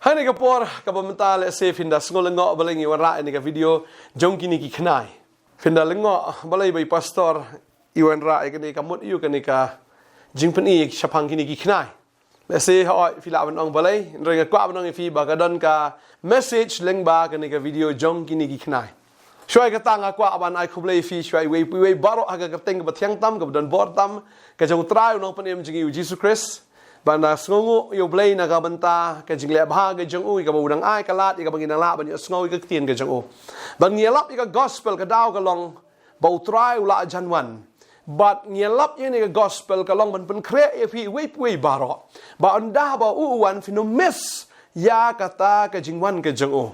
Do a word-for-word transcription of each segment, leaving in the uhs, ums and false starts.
Ha kane ka por kaba mynta lehse phin da sngew lyngngoh balei ngi wanrah ïa kane ka video jong kine ki khnai. Phin da lyngngoh balei ba i pastor i wanrah ïa kane ka mut ïa kane ka jingpyni shaphang kine ki khnai. Lehse hooid phi lah ban ong balei, hynrei nga kwah ban ong ïa phi ba ka don ka message lyngba kane ka video jong kine ki khnai. Shuwa ïa kata nga kwah ban ai khublei ïa phi shuwa iwei pa iwei baroh ha ka kyrteng kaba thiang tam, kaba don bor tam, ka jong U Trai U Nongpynim jong ngi U Jisu Khrist. Ban da sngewnguh ïa U Blei na ka bynta ka jingleh bha ka jong u, ïa kaba u nang ai ka lad ïa kaba ngi nang lah ban ïohsngew ïa ka ktien ka jong u. Ban ngi ïalap ïa ka gospel, ka daw ka long ba U Trai u la jan wan. Bad ngi ïalap ïa kane ka gospel ka long ban pynkhreh ïa phi iwei pa iwei baroh ba ynda ba u u wan phin ym miss ïa kata ka jingwan ka jong u.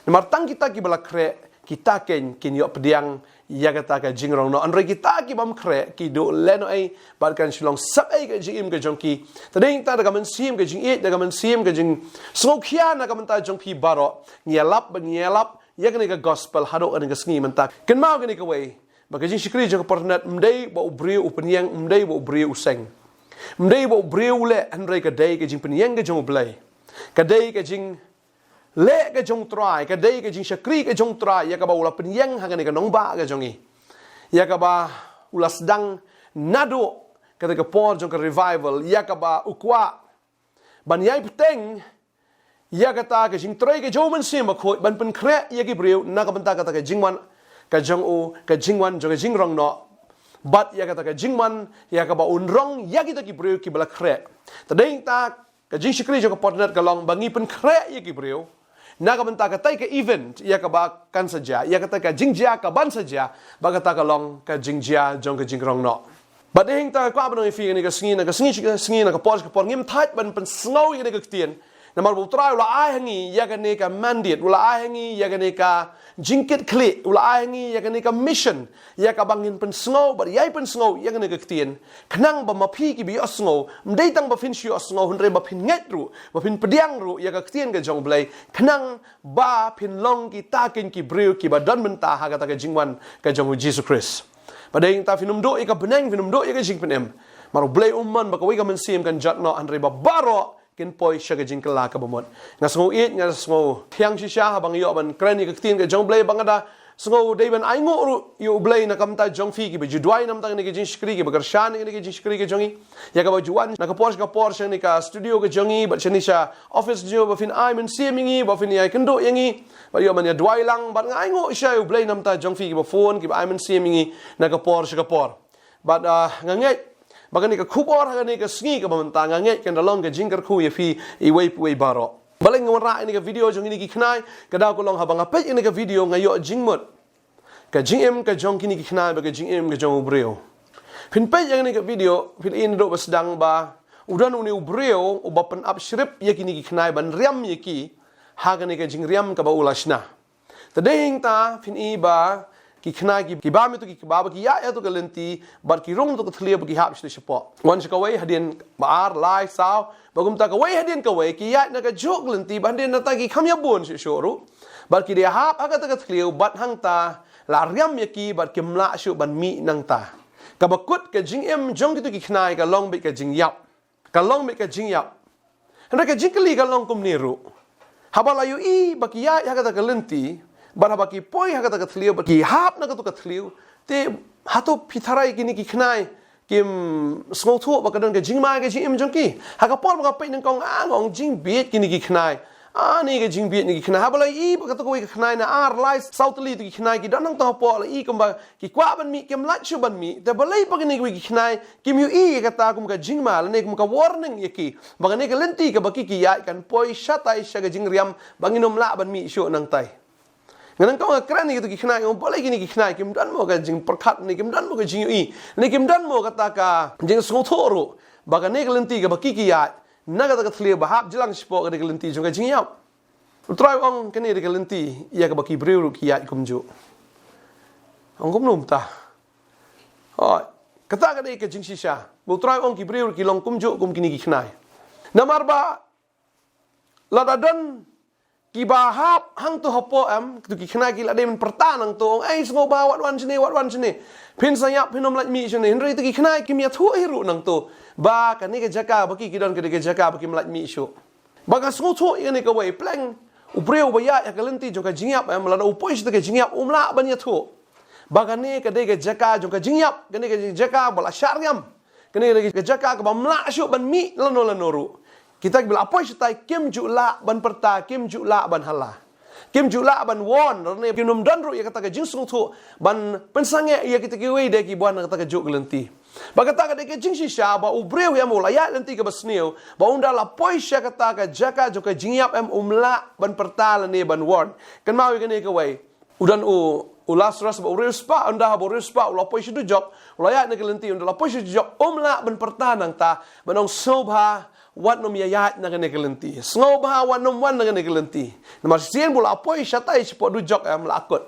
Namar tang kita kiba la khreh, kita kein kin ïoh pdiang ïa kata ka jingrong noh. Hynrei kita ki bym khreh ki duh lehnohei bad kan shu long sepei ka jingim ka jong ki. Te dei tang da ka mynsiem ka jingïeit, da ka mynsiem ka jingsngewkhia na ka bynta jong phi baroh. Ngi ïalap bad ngi ïalap ïa kane ka gospel haduh kane ka sngi mynta. Kynmaw kane kawei, ba ka jingshakri jong ka por net ym dei ba u briew u pynïeng, ym dei ba u briew u seng, ym dei ba u briew u leh, hynrei ka dei ka jingpynïeng ka jong U Blei. Ka dei ka jingleh ka jong U Trai, ka dei ka jingshakri ka jong U Trai ïa kaba u la pynïeng ha kane ka nongbah ka jong ngi, ïa kaba u la sdang naduh kata ka por jong ka revival, ïa kaba u kwah ban ïai bteng ïa kata ka jingtrei ka jong U Mynsiem Bakhuid ban pynkhreh ïa ki briew na ka bynta kata ka jingwan ka jong u, ka jingwan jong ka jingrong noh. Bad ïa kata ka jingwan ïa kaba un rong ïa kita ki briew kiba la khreh. Te dei tang ka jingshakri jong ka por net ka long ba ngi pynkhreh ïa ki briew na ka bynta katai ka event ïa kaba kan sa jia, ïa kata ka jingjia kaban sa jia, ba kata ka long ka jingjia jong ka jingrong noh. Bad dei tang kwah ban ong ïa phi kane ka sngi, na ka sngi, sngi, na ka por, ka por ngim thait ban pynsngew ïa kane ka ktien. Namar ba U Trai u la ai ha ngi ïa kane ka mandate, u la ai ha ngi ïa kane ka jingkitkhlieh, u la ai ha ngi ïa kane ka mission, ïa kaba ngin pynsngew bad ïai pynsngew ïa kane ka ktien. Khnang ba ma phi kiba ïohsngew, ym dei tang ba phin shu ïohsngew, hynrei ba phin ngeit ruh, ba phin pdiang ruh ïa ka ktien ka jong U Blei. Khnang ba phin long kita kein ki briew kiba don bynta ha kata ka jingwan ka jong U Jisu Khrist. Bad dei tang phin ym duh ïa ka bneng, phin ym duh ïa ka jingpynim. Namar U Blei um mon ba kawei ka mynsiem kan jot noh, hynrei ba baroh kin poi sha ka jingkylla kaba mut. Nga sngew ïeit, nga sngew thiang shisha haba nga ïoh ban kren ïa ka ktien ka jong U Blei, ba nga da sngew dei ban ainguh ruh ïa U Blei na ka bynta jong phi kiba ju duwai na ka bynta kane ka jingshakri, kiba kyrshan ïa kane ka jingshakri ka jong ngi, ïa kaba ju wan na ka por sha ka por sha kane ka studio ka jong ngi bad shane sha office jong ngi, ba phin ai mynsiem ïa ngi, ba phin ïai kynduh ïa ngi, bad ïoh ban ïa duwai lang. Bad nga ainguh shisha ïa U Blei na ka bynta jong phi kiba phone, kiba ai mynsiem ïa ngi na ka por sha ka por. Bad, ah, nga ngeit ba kane ka khubor ha kane ka sngi kaba mynta, nga ngeit kan da long ka jingkyrkhu ïa phi iwei pa iwei baroh. Balei nga wanrah ïa kane ka video jong kine ki khnai? Ka daw ka long haba nga peit ïa kane ka video nga ïoh jingmut ka jingim ka jong kine ki khnai bad ka jingim ka jong u briew. Phin peit ïa kane ka video, phin i naduh ba sdang ba u don une u briew uba pynap shrip ïa kine ki khnai ban riam ïa ki ha kane ka jingriam kaba u la shna. Te dei tang phin i ba ki khnai ki, ki bam ïa tu ki kba, ba ki ïaid ïa tu ka lynti, bad ki rung tu ka thliew ba ki hap sha tu shapoh. Wan sha kawei hadien ba ar, lai, saw, bad kumta kawei hadien kawei, ki ïaid na kajuh ka lynti, bad hadien nangta ki kham ïa bun shuh shuh ruh. Bad ki dei hap ha kata ka thliew, bad hangta la riam ïa ki, bad kim lah shuh ban mih nangta. Kaba kut ka jingim jong kito ki khnai ka long beit ka jingïap. Ka long beit ka jingïap. Hynrei ka jingkylli ka long kumne ruh. Haba la ïohi ba ki ïaid ha kata ka lynti, bad haba ki poi ha kata ka thliew, bad ki hap na katu ka thliew, te hato phi tharai kine ki khnai kim sngewthuh ba ka don ka jingma ka jingim jong ki? Ha ka por ba nga peit nyngkong nga ong jingbieit kine ki khnai. Ani ka jingbieit kine ki khnai. Haba la ïohi ba katu kawei ka khnai na ar, lai, saw tylli tu ki khnai ki don hangto hapoh, la ïohi kumba ki kwah ban mih, kim lah shuh ban mih. Te balei ba kine kiwei ki khnai kim ïohi ïa kata kum ka jingma lane kum ka warning ïa ki, ba kane ka lynti kaba ki ki ïaid kan poi shatai sha ka jingriam, ba ngin ym lah ban mih shuh nangtai. Nga nyngkong nga kren ïa kito ki khnai, nga ong balei kine ki khnai kim don mo ka jingpyrkhat ne kim don mo ka jingïohi ne kim don mo kata ka jingsngewthuh ruh ba kane ka lynti kaba ki ki ïaid na kata ka thliew ba hap jlang shapoh kane ka lynti jong ka jingïap. U Trai u ong kane dei ka lynti ïa kaba ki briew ruh ki ïaid kumjuh. Ong kumno mynta? Hooid, kata ka dei ka jingshisha. U Trai u ong ki briew ruh ki long kumjuh kum kine ki khnai. Namar ba lada don kiba hap hangto hapoh em, kito ki khnai ki la dei ban pyrta nangto, ong ei sngewbha wat wan shane, wat wan shane. Phin sa ïap, phin ym lah mih shane. Hynrei kito ki khnai kim ïathuh hi ruh nangto ba kane ka jaka ba ki ki don ka dei ka jaka ba kim lah mih shuh. Ba nga sngewthuh ïa kane kawei, pleng u briew ba ïaid ha ka lynti jong ka jingïap em, lada u poi sha kata ka jingïap um lah ban ïathuh ba kane ka dei ka jaka jong ka jingïap, kane ka jaka ba la shah riam, kane ka dei ka jaka kaba ym lah shuh ban mih lano lano ruh. Kita kiba la poi shatai kim ju lah ban pyrta, kim ju lah ban hala, kim ju lah ban wan, lane kim nym don ruh ïa kata ka jingsngewthuh ban pynsangeh ïa kita kiwei de kiba wan na kata kajuh ka lynti. Ba kata ka dei ka jingshisha ba u briew em u la ïaid lynti kaba sniew, ba ynda la poi sha kata ka jaka jong ka jingïap em um lah ban pyrta lane ban wan. Kynmaw ïa kane kawei. U don u, u Lazarus ba u riewspah, ynda haba u riewspah u la poi sha dujok, u la ïaid na ka lynti, ynda la poi sha dujok um lah ban pyrta nangta ban ong sngewbha wat nym ïaid na kane ka lynti, sngewbha wat nym wan na kane ka lynti. Namar shisien ba u la poi shatai shapoh dujok em la kut.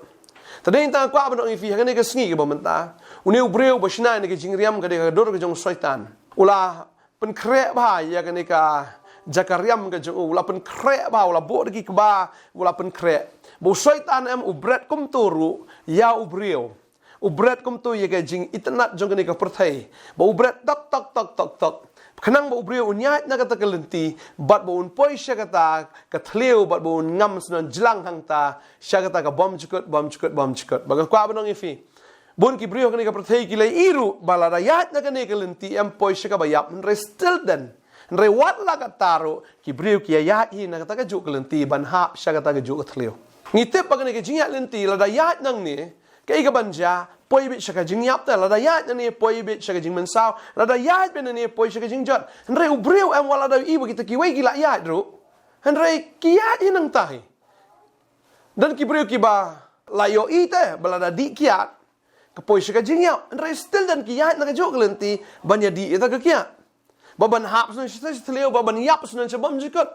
Te dei tang kwah ban ong ïa phi ha kane ka sngi kaba mynta, une u briew ba shna ïa kane ka jingriam ka dei ka dur ka jong u Soitan. U la pynkhreh bha ïa kane ka jaka riam ka jong u, u la pynkhreh bha, u la buh da ki kba, u la pynkhreh. Ba u Soitan em u bret kumto ruh ïa u briew. U bret kumto ïa ka jingitynnad jong kane ka pyrthei. Ba u bret tok tok tok tok tok. Khnang ba u briew un ïaid na kata ka lynti, bad ba un poi sha kata ka thliew, bad ba un ngam sngewbha jlang hangta sha kata ka bym jukut, bym jukut, bym jukut. Ba nga kwah ban ong ïa phi, bun ki briew ha kane ka pyrthei ki la ïohi ruh ba lada ïaid na kane ka lynti em poi sha kaba ïap, hynrei still then, hynrei wat la katta ruh ki briew ki ïaid hi na kata kajuh ka lynti ban hap sha kata kajuh ka thliew. Ngi tip ba kane ka jingïaid lynti lada ïaid nangne, kaei kaban jia? Poi beit sha ka jingïap te. Lada ïaid nangne poi beit sha ka jingmynsaw, lada ïaid beit nangne poi sha ka jingjot. Hynrei u briew em wat la da ïohi ba kita kiwei ki la ïaid ruh, hynrei ki ïaid hi nangta hi. Don ki briew kiba la ïohi te ba lada dih kiad ka poi sha ka jingïap, hynrei still then ki ïaid na kajuh ka lynti ban ïadih ïa kata ka kiad, ba ban hap sha kata ka thliew, ba ban ïap sha kata ka bym jukut.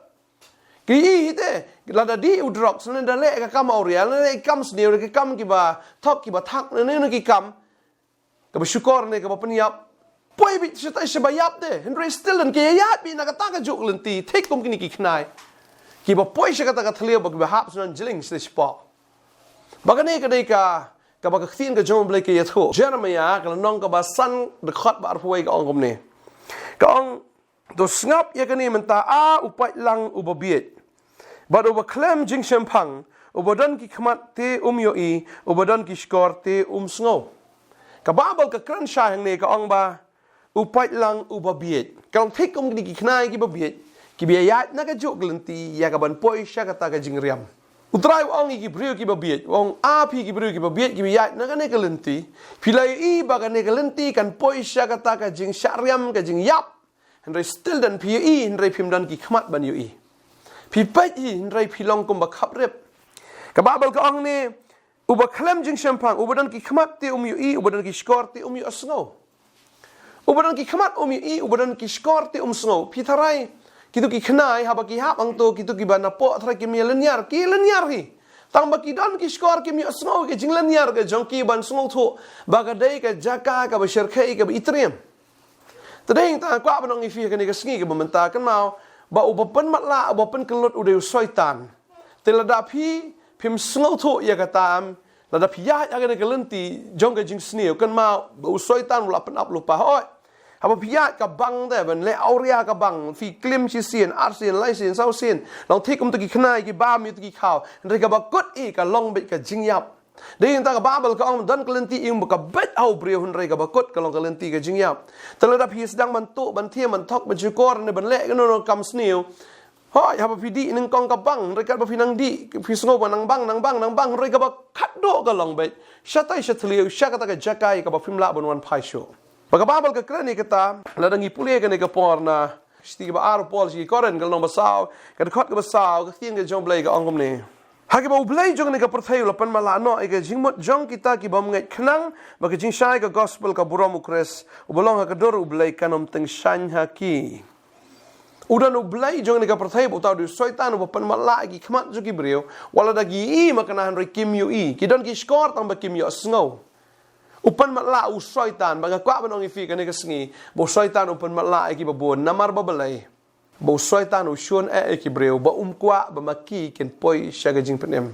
Ki ïohi hi te, lada dih u drok, sha kata da leh ka kam awria, lada leh ka kam sniew, ka kam kiba thok kiba thak, lane ki kam kaba shukor ne kaba pynïap, poi beit sha kata kaba ïap te. Hynrei still then ki ïaid beit na kata kajuh ka lynti thik kum kine ki khnai kiba poi sha kata ka thliew, ba kiba hap sha kata jylling sha kata shapoh. Ba kane ka dei ka, kaba ka ktien ka jong U Blei ka ïathuh. Jeremiah ka lynnong kaba san, dkhot ba arphew wei ka ong kumne. Ka ong, to sngap ïa kane mynta, A u paidlang uba bieit bad uba khlem jingshemphang, uba don ki khmat te um ïohi, uba don ki shkor te um sngew. Ka Baibl ka kren shai hangne, ka ong ba u paidlang uba bieit. Ka long thik kum kine ki khnai kiba bieit, kiba ïaid na kajuh ka lynti ïa kaban poi sha kata ka jingriam. U Trai u ong ïa ki briew kiba bieit, u ong, A phi ki briew kiba bieit kiba ïaid na kane ka lynti, phi la ïohi ba kane ka lynti kan poi sha kata ka jingshah riam, ka jingïap. Hynrei still then phi ïohi, hynrei phim don ki khmat ban ïohi. Phi peit hi, hynrei phi long kumba khap rep. Ka Baibl ka ong ne, uba khlem jingshemphang, uba don ki khmat te um ïohi, uba don ki shkor te um ïohsngew. Uba don ki khmat um ïohi, uba don ki shkor te um sngew. Phi tharai kito ki khnai haba ki hap hangto, kito kiba napoh tharai kim ïa lynñiar, ki lynñiar hi. Tang ba ki don ki shkor kim ïohsngew ïa ka jinglynñiar ka jong ki ban sngewthuh ba ka dei ka jaka kaba shyrkhei, kaba itriem. Te dei tang kwah ban ong ïa phi ha kane ka sngi kaba mynta, kynmaw ba uba pynmatlah, uba pynkyllut u dei u Soitan. Te lada phi phim sngewthuh ïa kata, lada phi ïaid ha kane ka lynti jong ka jingsniew, kynmaw ba u Soitan u la pynap lypa. Hooid, haba phi ïaid ka bang te ban leh awria ka bang, phi klim shisien, arsien, laisien, sawsien, long thik kum kito ki khnai kiba mih, kito ki khaw, hynrei kaba kut hi ka long beit ka jingïap. Dei tang ka Baibl ka ong, don ka lynti ïing ba ka beit ha u briew, hynrei kaba kut ka long ka lynti ka jingïap. Te lada phi sdang ban tuh, ban thiam, ban thok, ban shukor, ne ban leh kano kano ka kam sniew, hooid, haba phi dih nyngkong ka bang, hynrei katba phi nang dih phi sngew ba nang bang, nang bang, nang bang, hynrei kaba khatduh ka long beit shatai sha thliew, sha kata ka jaka ïa kaba phim lah ban wan phai shuh. Ba ka Baibl ka kren ïa kata, lada ngi pule kane ka por na shithi kaba ar u Paul sha ki Korinth, ka lynnong ba saw, ka dkhot kaba saw, ka ktien ka jong U Blei ka ong kumne. Ha kiba U Blei jong kane ka pyrthei u la pynmatlah noh ïa ka jingmut jong kita ki bym ngeit, khnang ba ka jingshai ka gospel ka burom U Khrist uba long ha ka dur U Blei kan ym tyngshaiñ ha ki. U don U Blei jong kane ka pyrthei, ba uta u dei u Soitan uba pynmatlah ïa ki khmat jong ki briew, wat lada ki ïohi makna hynrei kim ïohi, ki don ki shkor tang ba kim ïohsngew. U pynmatlah u Soitan, ba nga kwah ban ong ïa phi kane ka sngi ba u Soitan u pynmatlah ïa kiba bun. Namar ba balei? Ba u Soitan u shun eh ïa ki briew ba um kwah ba ma ki kin poi sha ka jingpynim.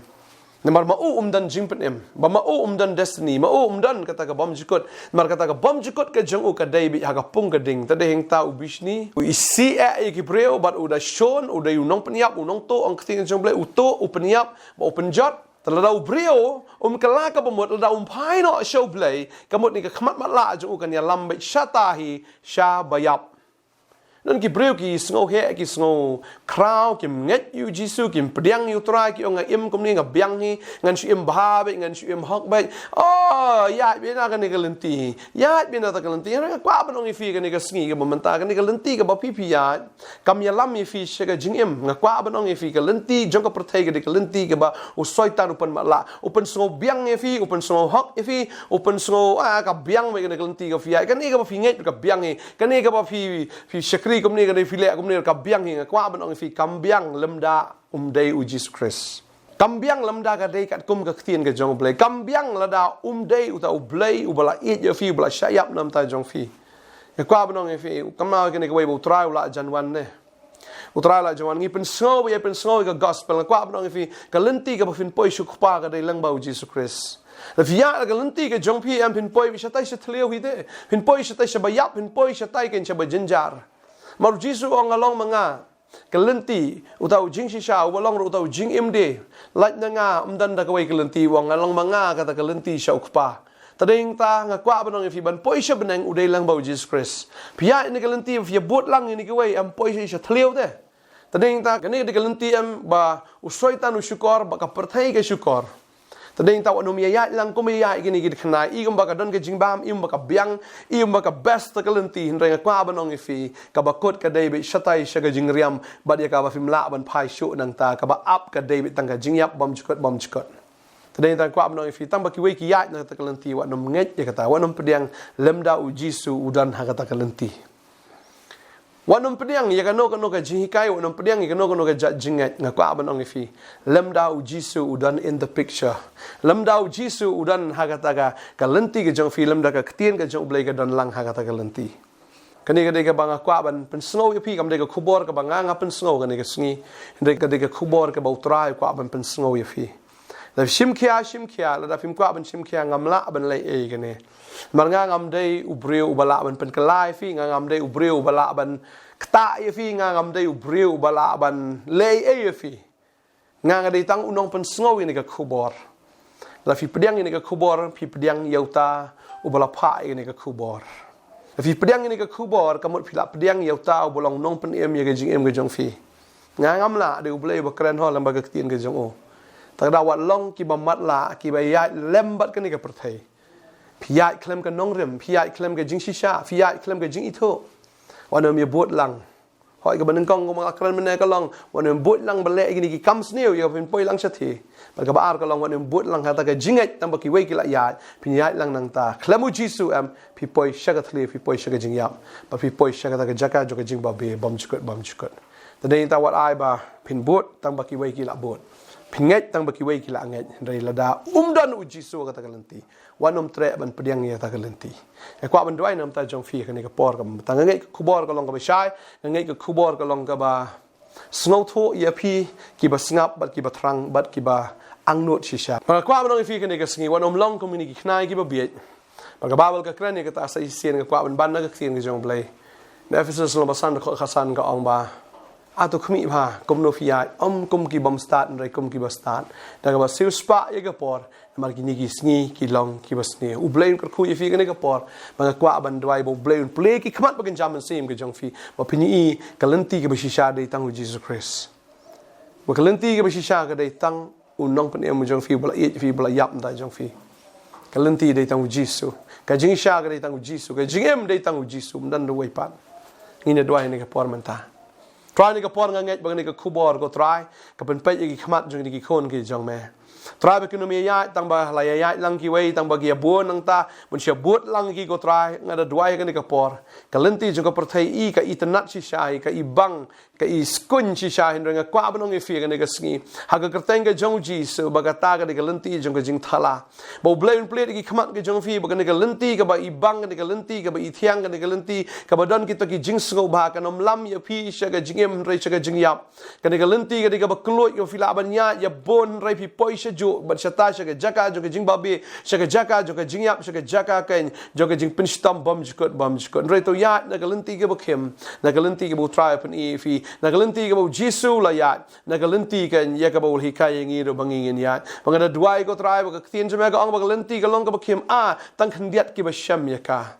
Namar ma u um don jingpynim, ba ma u um don destiny, ma u um don kata ka bymjukut. Namar kata ka bymjukut ka jong u ka dei beit ha ka pung ka ding. Te dei hangta u bishni, u isih ïa ki briew, bad u da shun, u dei u nongpynïap, u nongtuh, ong ka ktien jong U Blei, u tuh, u pynïap, bad u pynjot. Te lada u briew um kylla kaba mut, lada um phai noh sha U Blei, ka mut na ka khmat matlah jong u kan ïalam beit shata hi sha baïap. Don ki briew ki sngew heh, ki sngew khraw, kim ngeit ïa U Jisu, kim pdiang ïa U Trai, ki ong nga im kumne, nga biang hi, ngan shu im bha beit, ngan shu im hok beit. Oh, ïaid beit na kane ka lynti. Ïaid beit na kata ka lynti. Nga kwah ban ong ïa phi kane ka sngi kaba mynta, kane ka lynti kaba phi phi ïaid, kam ïalam ïa phi sha ka jingim. Nga kwah ban ong ïa phi, ka lynti jong ka pyrthei ka dei ka lynti kaba u Soitan u pynmatlah, u pynsngew biang ïa phi, u pynsngew hok ïa phi, u pynsngew, ah, ka biang beit kane ka lynti ka phi ïaid. Kane kaba phi ngeit ka biang hi. Kane kaba phi, phi shakri kumne, kane phi leh kumne, ka biang hi. Nga kwah ban ong ïa phi, kam biang lymda um dei U Jisu Khrist. Kam biang lymda ka dei katkum ka ktien ka jong U Blei. Kam biang lada um dei uta U Blei uba la ïeit ïa phi, uba la shah ïap na ka bynta jong phi. Nga kwah ban ong ïa phi, kam nang kane kawei ba U Trai u la jan wan ne. U Trai la jan wan, ngi pynsngew, ïa pynsngew ïa ka gospel. Nga kwah ban ong ïa phi, ka lynti kaba phin poi sha U Kpa ka dei lyngba U Jisu Khrist. Lada phi ïaid la ka lynti ka jong phi, em, phin poi beit shatai sha thliew hi te. Phin poi shatai sha baïap, phin poi shatai kein sha bajynjar. Namar U Jisu u ong, nga long ma nga ka lynti, uta u jingshisha, uba long ruh uta u jingim de. Lait na nga, ym don da kawei ka lynti, u ong, nga long ma nga kata ka lynti sha U Kpa. Te dei hangta nga kwah ban ong ïa phi, ban poi sha bneng u dei lyngba U Jisu Khrist. Phi ïaid na ka lynti, phi ïa bud lang ïa kane kawei, em, poi sha thliew te. Te dei hangta kane ka dei ka lynti, em, ba u Soitan u shukor, ba ka pyrthei ka shukor. Te dei hangta wat nym ïaid lang kum ïaid kine ki dkhana, i kumba ka don ka jingbam, i kumba ka biang, i kumba ka best ka lynti. Hynrei nga kwah ban ong ïa phi, kaba kut ka dei beit shatai sha ka jingriam, bad ïa kaba phim lah ban phai shuh nangta, kaba ap ka dei beit tang ka jingïap bymjukut bymjukut. Te dei hangta nga kwah ban ong ïa phi, tang ba kiwei ki ïaid na kata ka lynti, wat nym ngeit ïa kata, wat nym pdiang lymda U Jisu u don ha kata ka lynti. Wat nym pdiang ïa kano kano ka jinghikai, wat nym pdiang ïa kano kano ka jait jingngeit. Nga kwah ban ong ïa phi, lymda U Jisu u don in the picture, lymda U Jisu u don ha kata ka, ka lynti ka jong phi, lymda ka ktien ka jong U Blei ka don lang ha kata ka lynti. Kane ka dei kaba nga kwah ban pynsngew ïa phi, kam dei ka khubor kaba nga nga pynsngew kane ka sngi. Hynrei ka dei ka khubor kaba U Trai u kwah ban pynsngew ïa phi. Lada shim khia, shim khia, lada phim kwah ban shim khia, ngam lah ban leh ei kane. Namar nga ngam dei u briew uba lah ban pynkylla ïa phi, nga ngam dei u briew uba lah ban ktah ïa phi, nga ngam dei u briew uba lah ban leh ei ïa phi. Nga nga dei tang u nongpynsngew ïa kane ka khubor. Lada phi pdiang ïa kane ka khubor, phi pdiang ïa uta uba la phah ïa kane ka khubor. Lada phi pdiang ïa kane ka khubor, ka mut phi la pdiang ïa uta uba long nongpynim ïa ka jingim ka jong phi. Nga ngam lah, dei U Blei uba kren, ho, lem bad ka ktien ka jong u. Te lada wat long kiba matlah, kiba ïaid lem bad kane ka pyrthei. Phi ïaid khlem ka nongrim, phi ïaid khlem ka jingshisha, phi ïaid khlem ka jingithuh. Wat nym ïa bud lang. Hooid, kaba nyngkong kumba nga kren mynne ka long, wat nym bud lang ban leh ïa kine ki kam sniew, ïa phin poi lang shathie. Bad kaba ar ka long, wat nym bud lang ha kata ka jingngeit, tang ba kiwei ki la ïaid, phin ïaid lang nangta. Khlem U Jisu, em, phi poi sha ka thliew, phi poi sha ka jingïap. Bad phi poi sha kata ka jaka jong ka jingbabe bymjukut bymjukut. Te dei hangta wat ai ba phin bud, tang ba kiwei ki la bud. Phin ngeit, tang ba kiwei ki la ngeit. Hynrei lada um don U Jisu ha kata ka lynti, wat nym treh ban pdiang ïa kata ka lynti. Nga kwah ban duwai na ka bynta jong phi ha kane ka por, kaba mynta nga ngeit ka khubor ka long kaba shai, nga ngeit ka khubor ka long kaba sngewthuh ïa phi, kiba sngap bad kiba thrang bad kiba angnud shisha. Nga kwah ban ong ïa phi ha kane ka sngi, wat nym long kum kine ki khynnai kiba bieit. Bad ka Baibl ka kren ïa kata sa shisien, nga kwah ban ban na ka ktien ka jong U Blei. Na Ephesus lynnong ba san, dkhot khatsan ka ong ba, hato khmih bha kumno phi ïaid, ym kum ki bym stad, hynrei kum kiba stad, da kaba siewspah ïa ka por. Namar kine ki sngi ki long kiba sniew. U Blei un kyrkhu ïa phi ha kane ka por. Ba nga kwah ban duwai ba U Blei un plie ki khmat bakynja mynsiem ka jong phi, ba phin ïohi ka lynti kaba shisha dei tang U Jisu Khrist. Ba ka lynti kaba shisha ka dei tang u nongpynim jong phi, uba la ïeit ïa phi, uba la ïap na ka bynta jong phi. Ka lynti dei tang U Jisu. Ka jingshisha ka dei tang U Jisu. Ka jingim dei tang U Jisu. Ym don uwei pat. Ngin ïa duwai ha kane ka por mynta. Trai, ha kane ka por nga ngeit ba kane ka khubor, ko Trai, ka pynpeit ïa ki khmat jong kine ki khun ki jong me. Trai, ba kim nym ïaid tang ba la ïaid lang kiwei, tang ba ki ïa bun nangta, ban shu bud lang ïa ki, ko Trai. Nga da duwai ha kane ka por, ka lynti jong ka pyrthei, i ka itynnad shisha, i ka ibang, ka iskun shisha, hynrei nga kwah ban ong ïa phi ha kane ka sngi, ha ka kyrteng ka jong U Jisu, ba kata ka dei ka lynti jong ka jingthala. Ba U Blei un plie ïa ki khmat ka jong phi, ba kane ka lynti kaba ibang, kane ka lynti kaba ithiang, kane ka lynti kaba don kita ki jingsngewbha, kan ym lam ïa phi sha ka jingim hynrei sha ka jingïap. Kane ka lynti ka dei kaba kylluid, kaba phi lah ban ïaid ïa bun, hynrei phi poi sha juh bad shata sha ka jaka jong ka jingbabe, sha ka jaka jong ka jingïap, sha ka jaka kane jong ka jingpynshitom bymjukut bymjukut. Hynrei to ïaid na ka lynti kaba khim, na ka lynti kaba U Trai u pyni ïa phi, na ka lynti kaba U Jisu u la ïaid, na ka lynti kane ïa kaba u la hikai ïa ngi ruh ba ngi ngin ïaid. Ba nga da duwai, ko Trai, ba ka ktien jong me ka ong ba ka lynti ka long kaba khim, a tang khyndiat kiba shem ïa ka.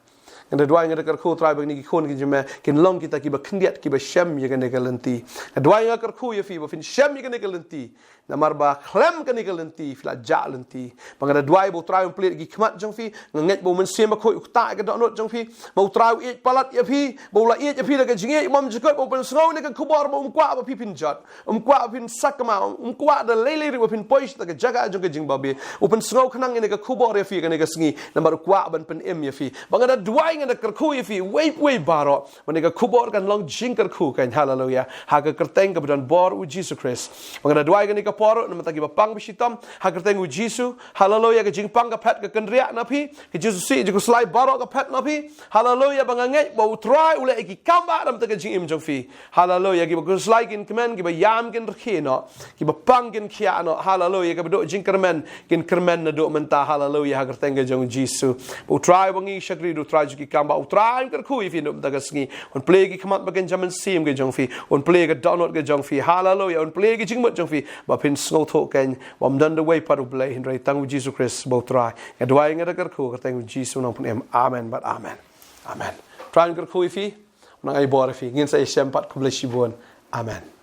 Nga da duwai, nga da kyrkhu, Trai, ba kine ki khun ki jong me kin long kita kiba khyndiat kiba shem ïa kane ka lynti. Nga duwai, nga kyrkhu ïa phi ba phin shem ïa kane ka lynti. Namar ba khlem kane ka lynti phi la jah lynti. Ba nga da duwai ba U Trai un plie ki khmat jong phi. Nga ngeit ba U Mynsiem Bakhuid u ktah ïa ka dohnud jong phi. Ba U Trai u ïeit palat ïa phi, ba u la ïeit ïa phi da ka jingïeit bymjukut, ba u pynsngew ïa ka khubor, ba um kwah ba phi phin jot, um kwah ba phin sakma, um kwah da lei lei ruh ba phin poi sha ka jaka jong ka jingbabe. U pynsngew khnang ïa ka khubor ïa phi kane ka sngi, namar u kwah ban pynim ïa phi. Ba nga da duwai, nga da kyrkhu ïa phi, wei pa wei baroh, ba kane ka khubor kan long jingkyrkhu kane, haleluya, ha ka kyrteng kaba don bor U Jisu Khrist. Ba nga da duwai kane ka por na ka bynta kiba pang ba shitom, ha ka kyrteng U Jisu, haleluya, ka jingpang ka phet ka kynriah na phi, ka jingkhuslai baroh ka phet na phi, haleluya, ba nga ngeit ba U Trai u leh ïa ki kam ba na ka bynta ka jingim jong phi. Haleluya, kiba khuslai kin kmen, kiba ïam kin rkhie noh, kiba pang kin khiah noh. Haleluya, kiba duh jingkyrmen kin kyrmen naduh mynta. Haleluya, ha ka kyrteng ka jong U Jisu. Ba U Trai uba ngi shakri, U Trai jong ki kam ba, U Trai un kyrkhu ïa phi naduh mynta ka sngi. Un plie ki khmat ba kin jam mynsiem ka jong phi. Un plie ka dohnud ka jong phi. Haleluya, un plie ki jingmut jong phi, ba phin sngewthuh kane ba ym don da wei pat U Blei hynrei tang U Jisu Khrist ba U Trai. Nga duwai, nga da kyrkhu ha ka kyrteng U Jisu, U Nongpynim. Amen bad amen. Amen. Trai un kyrkhu ïa phi, U nang ai bor ïa phi. Ngin sa ïashem pat, khublei shibun. Amen.